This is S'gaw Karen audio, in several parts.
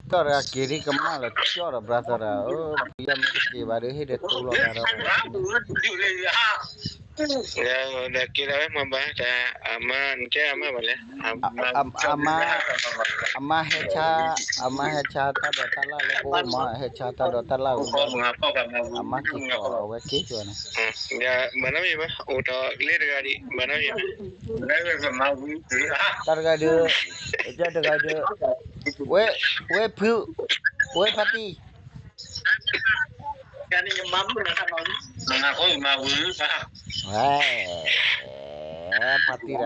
ကၠီၣ်တဂၤက့ၤဒ်ကမၣ်လီၤ ကၠီၣ်ဒီး brother ဒီး ဖုယီၢ်မ့ၢ်တက့ၤဘၣ်ဒီး ဟ့ၣ်ဒီးတူၢ်လိာ်သးဒီး ဒီးက့ၤဒၣ်ဝဲမၤဘၣ်တၢ် အမါ နတဲအမါဘၣ်လဲၣ် အမါ အမါဟဲဆါ အမါဟဲဆါတၢ်ဒိးတၢ်လၣ်လၢပအိၣ်မး ဟဲဆါတၢ်ဒိးတၢ်လၣ်ဝံၤဒီး အမါက့ၤကိးအဝဲက့ၤကၠီၣ်န့ၣ် ဘၣ်နီတမံၤဘၣ် အိၣ်ဒီးလၢတဂၤဒံး ဘၣ်နီတမံၤဘၣ် တၢ်တဂၤဒီး တၢ်တဂၤဒီး ဝဲ ဝဲဖု ဝဲဖါတံၢ် ဝဲ ဖါတံၢ်ဒီးဟးတဲကြီဒၣ်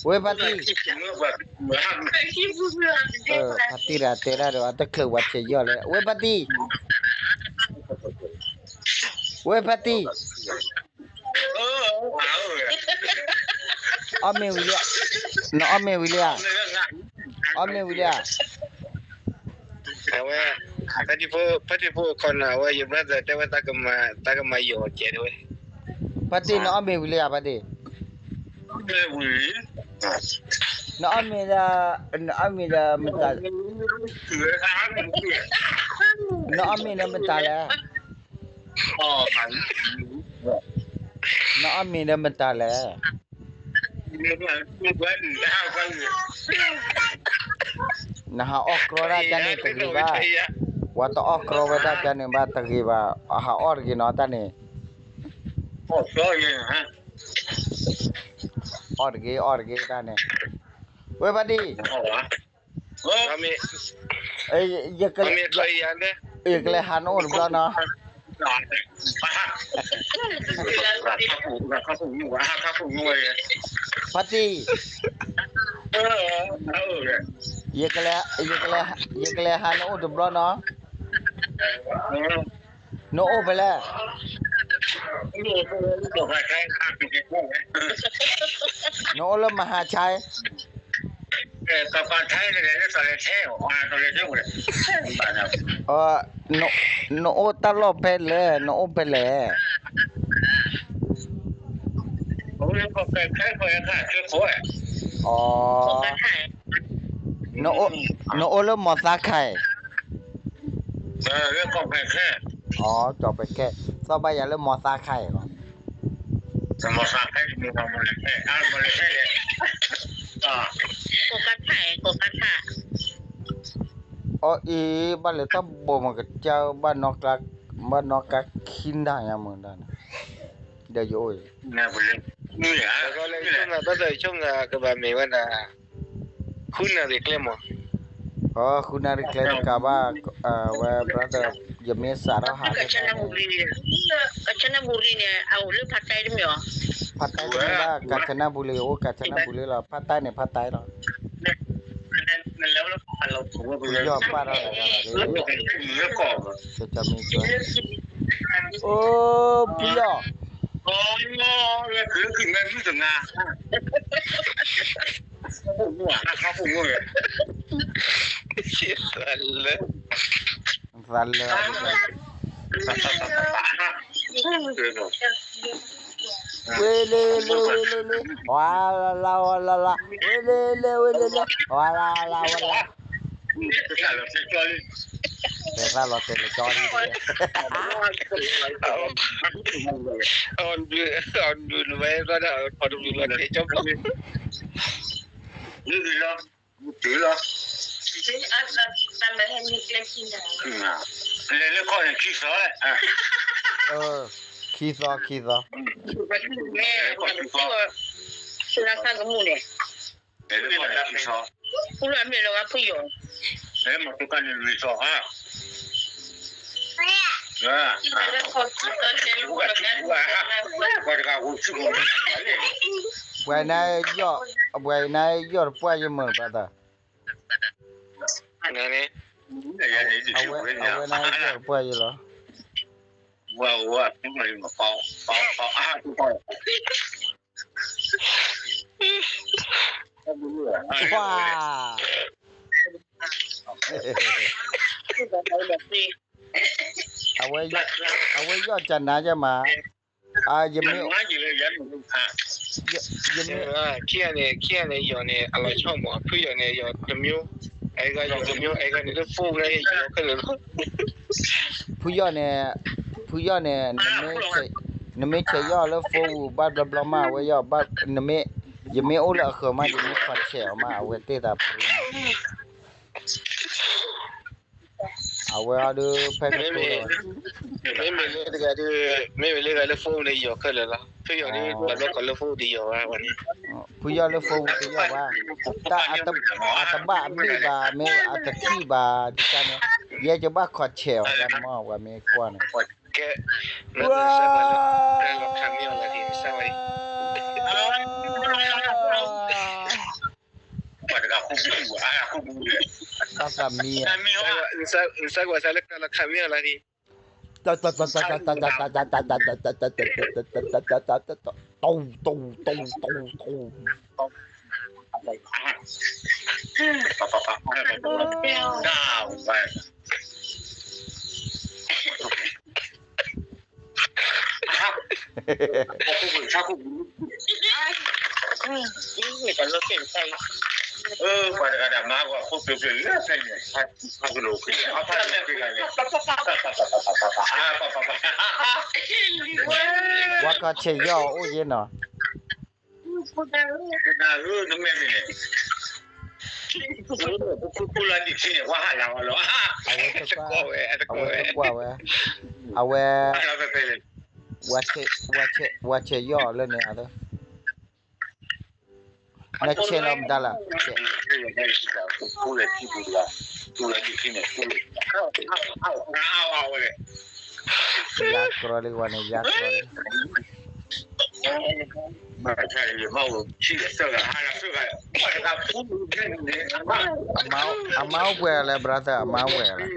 ဝဲဖါတံၢ် ဖါတံၢ်ဒီးတဲဒၣ်ဒီး အတချုးဝဲဆဲးယီၢ်လဲၣ် ဝဲဖါတံၢ် ဝဲဖါတံၢ် အီၣ်မ့ၤဝံၤလံဧါ, နအီၣ်မ့ၤဝံၤလံဧါ, အီၣ်မ့ၤဝံၤလံဧါ. အဝဲ ဖါတံၢ်ဖိ ဖါတံၢ်ဖိအခီၣ်နၢ် အဝဲယ brother တဲဝဲ တၢ်ကမၤယီၤကဲးတဲဝဲ, ဖါတံၢ် နအီၣ်မ့ၤဝံၤလံဧါ ဖါတံၢ်, နအီၣ်မ့ၤဒီး နအီၣ်မ့ၤဒီးမတၤ နအီၣ်မ့ၤဒီးမတၤလဲၣ်, နအီၣ်မ့ၤဒီးမတၤလဲၣ်. နဟးအီၣ်ကြီဒၣ်တၢ်န့ၣ်တဂ့ၤဘၣ်, ပှၤတအီၣ်ကြီဝဲဒၣ်တၢ်န့ၣ်ဘၣ်တဂ့ၤဘၣ်, အဟးအီၣ်တဂ့ၤနီၤတၢ်န့ၣ်, အီၣ်တဂ့ၤ အီၣ်တဂ့ၤတၢ်န့ၣ်, ဝဲဖါတံၢ် ယကလဲၤဟးနအိၣ်တဘျီနီၤ, ဖါတံၢ်, ယကလဲၤဟးနအိၣ်တဘျီနီၤ, နအိၣ်ဖဲလဲၣ်, နအိၣ်လၢမဟါဆါ နအိၣ်တၢ်လီၢ်ဖဲလဲၣ်, နအိၣ်ဖဲလဲၣ်, နအိၣ်လၢမီၤသးခါအံၤ, ကီၢ်ပဲခဲ, သီၣ်ဘၣ်ယၤလၢမီၤသးခါအံၤလီၤ. အီၣ်အံၤ ဘၣ်လဲၤတၢ်ဘိးမးကစၢ် ဘၣ်နီၢ်ကျါ ဘၣ်နီၢ်ကျါခံနၤညါမးဒၣ်န့ၣ်, ဒီးယအိၣ်အံၤ ဘၣ်သးဆိကမိၣ်ကဘၣ်မ့ၢ်ဝဲဒၣ် ဃုနၣ်ရံၣ်ကျဲမး, ဃုနၣ်ရံၣ်ကျဲတကးဘၣ်, ဝဲ brother ယမ့ၢ်စးထီၣ်ဟးလၢတၢ်န့ၣ် ကၠနဘူရံန့ၣ် အအိၣ်လၢဖးတဲတမ့ၢ်အီၤ, ဖးတဲတမ့ၢ်ဘၣ် ကၠနဘူရံ အိၣ်ကၠနဘူရံလီၤ, ဖးတဲန့ၣ် ဖးတဲလီၤ, ယီၢ်ပာ်ထီၣ်တဂၤလီၤ, အိၣ်ဖုယီၢ် သးလၢ ဝဲလၢလၢ ဝဲလၢလၢ ဝဲလၢလၢ ဝဲလၢလၢ ဝဲလၢလၢ ဝဲလၢလၢ ဝဲလၢလၢ တဲသးလီၤတဲာ်လၢကၠီလံ, အီၣ်ဒုး အီၣ်ဒုးလၢဝဲ အီၣ်ဒုးလၢတဲာ်ကၠီ, လဲၤလၢခီၣ်န့ၣ်ခံသီ, ခံသီ ခံသီ, လၢခါကမူၣ်န့ၣ်, လဲၤလၢခီၣ်န့ၣ်ခံသီ, ဖုလီၤမ့ၢ်လီၤဂၤဖုယီၢ်, လဲၤမၤတူၢ်ကါန့ၣ်လွံၢ်သီဧါ, ပှၤတဂၤအိၣ်ဆူၣ်မး, ပှၤနၤယီၢ်တပှၢ်ယမုၢ်ဘၣ်သး အဝဲန့ၣ်ယီၢ်တပှၢ်ယလီၤ, ပှၤ အဝဲယီၢ်ကနါယမး, ယမ့ၢ် ယမ့ၢ် ခံဂၤန့ၣ် ခံဂၤန့ၣ် ယီၢ်န့ၣ် အလီၤဆီမး ဖုယီၢ်န့ၣ် ယီၢ်တမျိုး, အဲဂၤယီၤကမ့ၢ် အဲဂၤန့ၣ်လၢ phone န့ၣ် ယီၤခဲလၢာ်လီၤ. ဖုယီၢ်န့ၣ်, ဖုယီၢ်န့ၣ်, နမ့ၢ်ဆဲးယီၢ်လၢ phone ပူၤ ဘၣ်ဘျီဘျီမး အဝဲယီၢ်, နမ့ၢ်, ယမ့ၢ်အိၣ်လၢအဃၢၤမး ယမ့ၢ်ခွါဆဲးအီၤမး အဝဲတ့ၢ်သးပရူမး အဝဲအီၤဒုးဖဲကတိၤလီၤ. မ့မ့ၢ်လၢတဂၤဒုး, မ့မ့ၢ်လၢတဂၤလၢ phone န့ၣ် ယီၤခဲလၢာ်လီၤ. ဖုယီၢ်ဒုး တဘျီဃီလၢ phone တယီၤဘၣ်ဝဲန့ၣ်. ဖုယီၢ်လၢ phone တယီၤဘၣ်. တၢ်အတဘၣ်အဘ့ၣ်ဘၣ် မ့ၢ်အတထံၣ်ဘၣ် ဒ်တၢ်န့ၣ် ယဲယဘၣ်ခီၣ်ဆဲးအီၤတၢ်န့ၣ်မး ပှၤမ့ၢ်ကွၢ်န့ၣ် ကဲ, ဝါ တၢ်သးမံ, နစၢ်ကွၢ်စၢ်လၢ တၢ်လီၤခးမ့ၢ်အီၤလၢ်ဒံး, တ ပှၤခီၣ်ဆဲးယီၢ်အိၣ်ယဲနီၤ. အဝဲတကွၢ်ဝဲ, အဝဲ, ဝဲဆဲးယီၢ်လၢန့ၣ်အသး နဆဲးလီၤမတၤလၢ်, ယါကြီလံဝဲန့ၣ် ယါကြီလံ. အမါအိၣ်ပှဲၤလဲၣ် brother, အမါအိၣ်ပှဲၤလဲၣ်.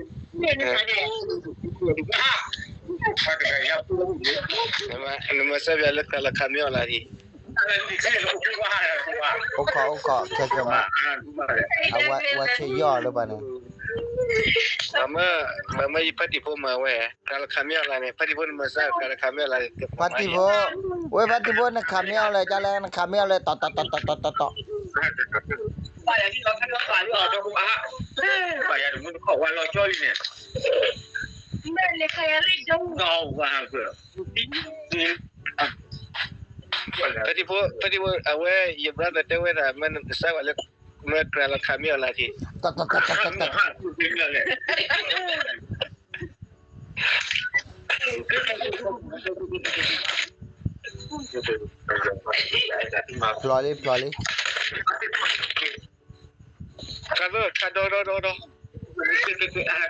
နမၤစၢ်ပၠးလၢတၢ်လီၤခးမ့ၢ်အီၤလၢ်ဒံး. အိၣ်ခိး, အိၣ်ခိး, ခဲကမး, အဝဲဆဲးယီၢ်လၢဘၣ်န့ၣ်. ဘၣ်မ့ၢ်ယဖါတံၢ်ဖိမၤဝဲ, တၢ်လီၤခးမ့ၢ်အီၤလၢ်န့ၣ်, ဖါတံၢ်ဖိနမၤစၢ်တၢ်လီၤခးမ့ၢ်အီၤလၢ်န့ၣ်. ဖါတံၢ်ဖိ, ဝဲဖါတံၢ်ဖိ နခးမ့ၢ်အီၤလၢ် ကလဲၣ် နခးမ့ၢ်အီၤလၢ် တီတီတီတီတီတီတီ ဖါတံၢ်ဖိ, ဖါတံၢ်ဖိ အဝဲယ brother တဲဝဲဒၣ် မ့ၢ်နကစၢ်ဝဲလၢ မ့ၢ်တၢ်လီၤခးမ့ၢ်အီၤလၢ်က့ၤ. ဖျိးလံ ဖျိးလံ. ခါဒီး ခါဒီး ဒီး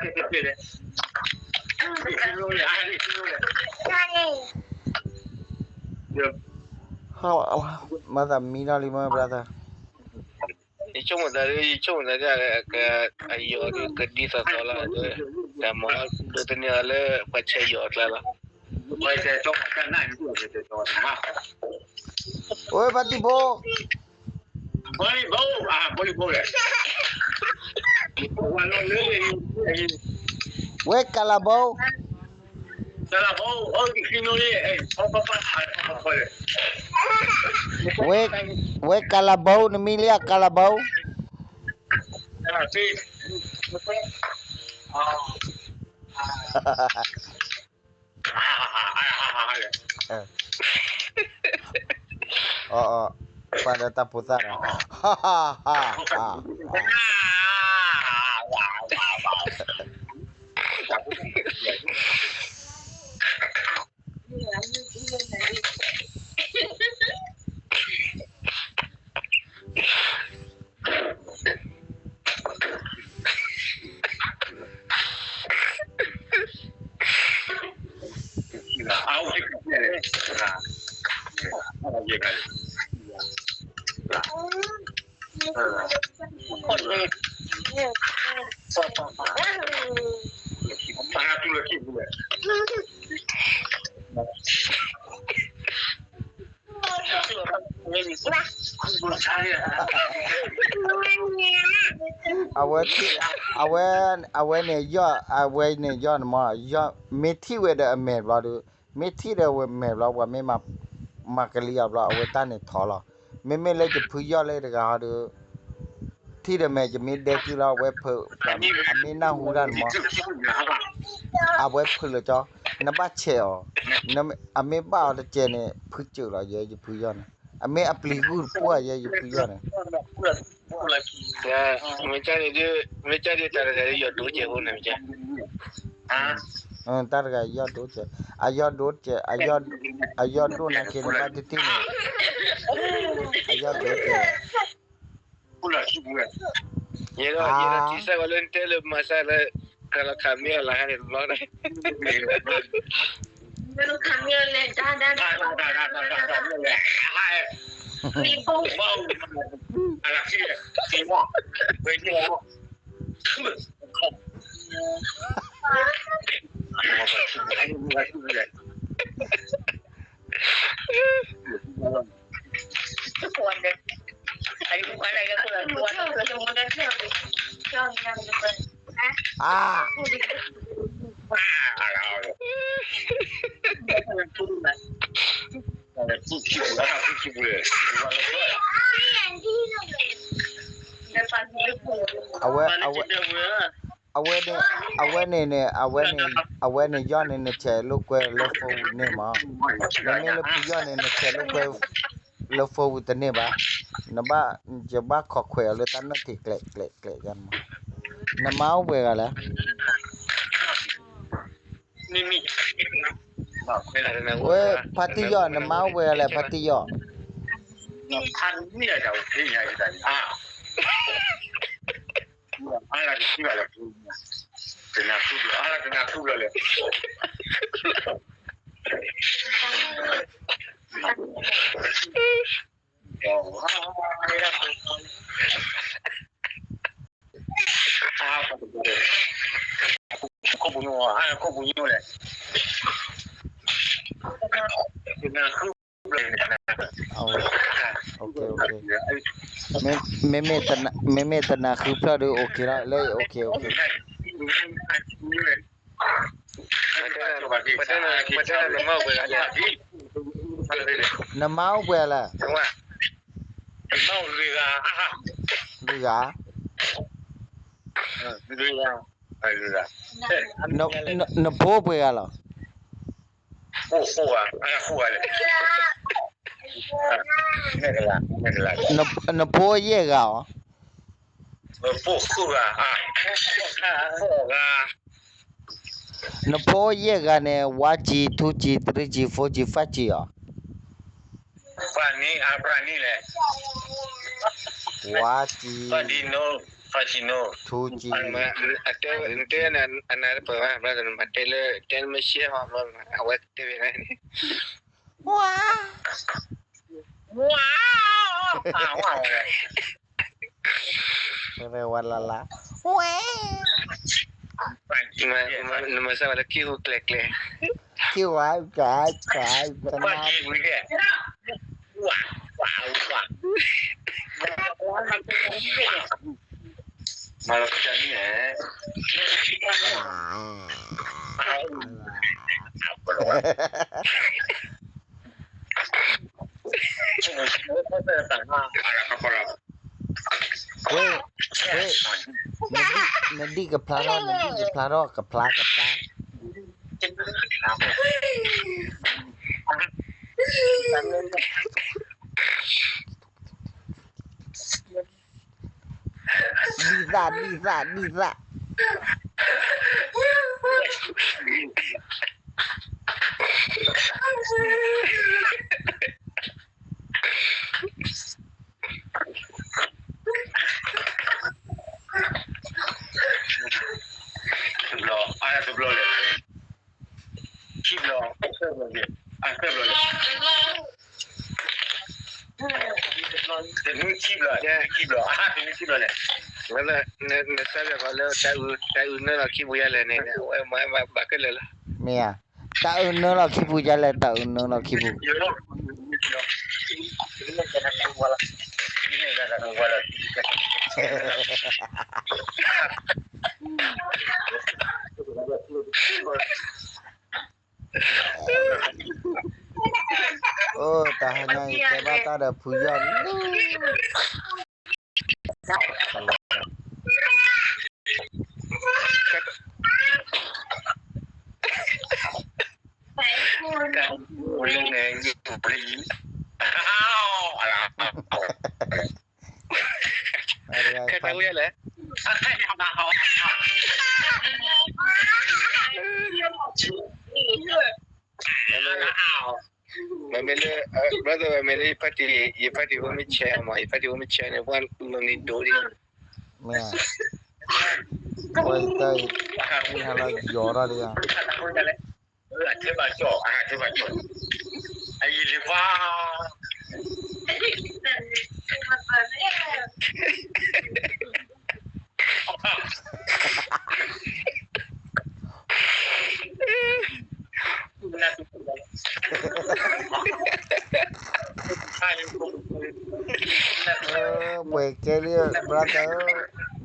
ဒီး ဒီး မၤသးမံထီၣ်လံမ့ၢ် brother. ယဆိကမိၣ်သး ယဆိကမိၣ်သး အယီၤဒုးကဒ်သိးသိးလီၤ, တၢ်မၤဒိးသန့ၤအီၤလၢ ပှၤဆဲးယီၤအကျါလီၤ. ဝဲဖါတံၢ်ဖိ, ဝဲကလးဘိ, ဝဲ, ဝဲကလးဘိ, နမံၤလံဧါ ကလးဘိ. အီ အီ ပှၤဒီးတၢ်ဖိသၣ်ဒီး အဝဲ, အဝဲ, အဝဲန့ၣ်ယီၢ်, အဝဲန့ၣ်ယီၢ်န့ၣ်မး, မ့ၢ်ထံၣ်ဝဲဒီးအမဲာ်ဘျီဒီး, မ့ၢ်ထံၣ်ဒီးဝဲမဲာ်ဘျီ ပှၤမ့ၢ်မၤကလံအီၤဘျီ အဝဲတၢ်န့ၣ်ထီလီၤ. မ့မ့ၢ်လၢယဖုယီၢ်လၢတဂၤဟီဒီး, ထံၣ်ဒီးမဲာ် ယမ့ၢ်ဒဲကုလီၤ အဝဲဖုး, အမ့ၢ်နၢ်ဟူတၢ်န့ၣ်မး, အဝဲဖုးလၢကၠီ, နဘၣ်ဆဲးအီၤ, အမ့ၢ်ဘၣ်အီၤတစဲးန့ၣ် ဖုးစၢးလီၤယဲ ယဖုယီၢ်န့ၣ်, အမ့ၢ်အပျံၤဂုၢ်တပှၢ်ယဲ ယဖုယီၢ်န့ၣ် မ့ၢ်ကၢ်ဒ်တၢ်တဂၤယီၢ်ဒိကဲးဖိန့ၣ်မ့ၢ်ကၢ်, တၢ်တဂၤယီၢ်ဒိကဲး, အယီၢ်ဒိကဲး, အယီၢ်ဒိၣ်နာ်က့ၤန့ၣ် ဘၣ်တထံၣ်န့ၣ်, အယီၢ်ဒိကဲး, ယဲဒီးယဲဒီးထံၣ်စဲးဝဲလၢနတဲလၢမၤစၢၤလၢ ခါလီၤခးမ့ၢ်အီၤလၢဟဲန့ၣ်တဘျီန့ၣ် အဝဲ, အဝဲန့ၣ်န့ၣ်, အဝဲန့ၣ်, အဝဲန့ၣ်ယီၢ်န့ၣ် နဆဲးလိာ်ကွဲလၢ phone န့ၣ်မး, မ့မ့ၢ်လၢဖုယီၢ်န့ၣ် နဆဲးလိာ်ကွဲလၢ phone တန့ၢ်ဘၣ်, နဘၣ်, ယဘၣ်ခိးခွဲးအီၤလၢတၢ်နၢၣ်ထံးကျဲးကျဲးကျဲးန့ၣ်မး, နမါအိၣ်ပှဲၤဂၤလဲၣ် ဝဲ, ဖါတံၢ်ယီၢ် နမါအိၣ်ပှဲၤဂၤလဲၣ် ဖါတံၢ်ယီၢ်, ခိၣ်ပူၤညိၣ်လဲၣ်, မ့မ့ၢ်တနၢ်ဃုဖျၢၣ်ဒီး OK လီၤ, လၢ OK, OK. နမါအိၣ်ပှဲၤလဲၣ်, လွံၢ်ဂၤ, နဖိအိၣ်ပှဲၤဂၤလီၤ, နဖိယဲၢ်ဂၤအီၤ နဖိယဲၢ်ဂၤန့ၣ် one G, two G, three G, four G, five G အီၤ, one G, two G, အတဲနၤပၢၢ်ဘၣ် တဲလၢ တဲမ့ၢ်ရှဲဟီ အဝဲတဲဝဲန့ၣ် ဝါ ဝါ ဝါလၢ်လၢ် ဝဲ နမၤစၢ်ဝဲလၢခံဟူကျဲၤကျဲၤ ခံဝါ ကျါ ကျါ တနါ မၤလီၤဖံတၢ်နံၣ်န့ၣ် ဝဲ ဝဲ နဒံၣ် နဒံၣ်ကဖျါထီၣ် နဒံၣ်ကဖျါထီၣ် ကဖျါ ကဖျါ ဒံသၣ် ဒံသၣ် ဒံသၣ် တဘျီ အါ တဘျီလဲၣ် ခံဘျီ အါ သၢဘျီလဲၣ် တနွံခံဘျီ တနွံခံဘျီ အါ တနွံခံဘျီလဲၣ် နစၢ်လၢ တၢ်အုးနၢလီၤခံပူၤယါလဲၣ်န့ၣ် အဝဲမၤဘၣ်ကလၢာ်လီၤ မ့ၢ်ဧါ တၢ်အုးနၢလီၤခံပူၤယါလဲၣ် တၢ်အုးနၢလီၤခံပူၤ အိၣ် တၢ်ဟါညါအံၤ တဲဘၣ်တၢ်ဒီးဖုယီၢ်လံ ခဲတၢ်ဝဲလဲၣ်. မ့မ့ၢ်လၢ brother ဝဲမ့ၢ်လၢ ယဖါတံၢ် ယဖါတံၢ်ဖိမ့ၢ်ဆဲးမး ယဖါတံၢ်ဖိမ့ၢ်ဆဲးန့ၣ် ပှၤမ့ၢ်ဒိးဒံး မ့ၢ်ဧါ, ဝဲတၢ်အံၤ မ့ၢ်ဟါလီၤယီၤထီၣ်ဒံးဧါ. အထဲဘၣ်ကၠီၣ် အထဲဘၣ်ကၠီၣ် အယံၤလံၤပှၤ ပှဲၤကဲလံ brother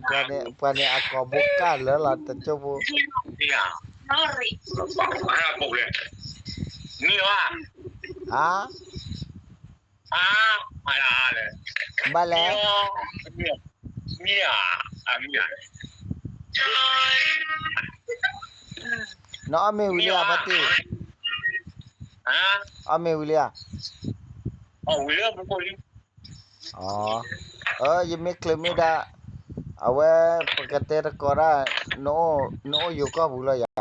ဧၢ, ပှၤန့ၣ်အကိာ်ဘိကၢ်လၢာ်လီၤ တကၠိဖိ, မ့ၢ်ဧါ, ဘၣ်လဲၣ်, နအီၣ်မ့ၤဝံၤလံဧါ ဖါတံၢ်, အီၣ်မ့ၤဝံၤလံဧါ. အ ယမ့ၢ်ချုးမ့ၢ်ဒၣ်, အဝဲ ပကတဲတကိးဒၣ်, နအိၣ်ယိၤကီၢ်ပူၤလီၤယၤ,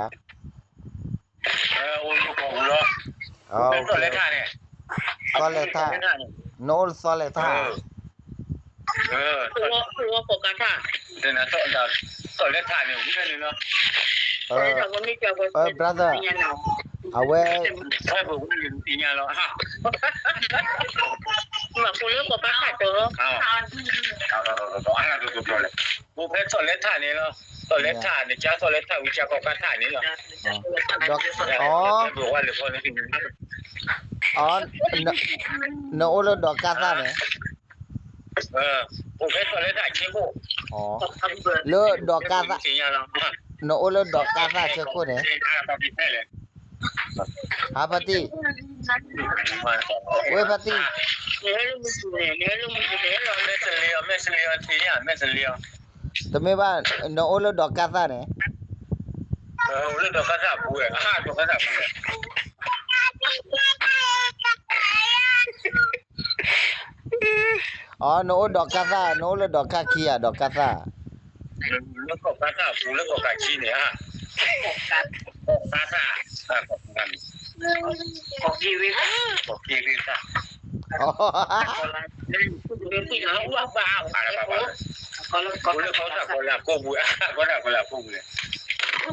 သီလဲၤထၣ်, နအိၣ်လၢသီလဲၤထၣ်, သီလဲၤထၣ်, အ brother အဝဲ အိၣ်ဖဲသီလဲၤထၣ်န့ၣ်လီၤ, သီလဲၤထၣ်န့ၣ် ကၢသီလဲၤထၣ်ဝံၤ ကၢကီၢ်ကါထၣ်န့ၣ်လီၤ, နအိၣ်လၢဒီးကါသၣ်န့ၣ်, အိၣ်ဖဲသီလဲၤထၣ်ဆ့ခိၣ်, လၢဒီးကါသၣ်, နအိၣ်လၢဒီးကါသၣ်ဆ့ခိၣ်န့ၣ်, ဟါဖါတံၢ်, ဝဲဖါတံၢ်, တမ့ၢ်ဘၣ်, နအိၣ်လၢဒီးကါသၣ်န့ၣ်, အ နအိၣ်ဒီးကါသၣ်, နအိၣ်လၢဒီးကါခံဧါ, ဒီးကါသၣ်, လၢကီၢ်ကါသၣ်အပူၤ လၢကီၢ်ကးခံန့ၣ်ဧါ, ကီၢ်ကါသၣ်, ကီၢ်ကါန့ၣ်, ကီၢ်က့ၤရ့ၣ်သၣ်, ကီၢ်က့ၤရ့ၣ်သၣ်, လၢကီၢ်သၣ်ကီၢ်လၢအကိာ်ပူၤ, ကီၢ်သၣ်ကီၢ်လၢအကိာ်ပူၤန့ၣ်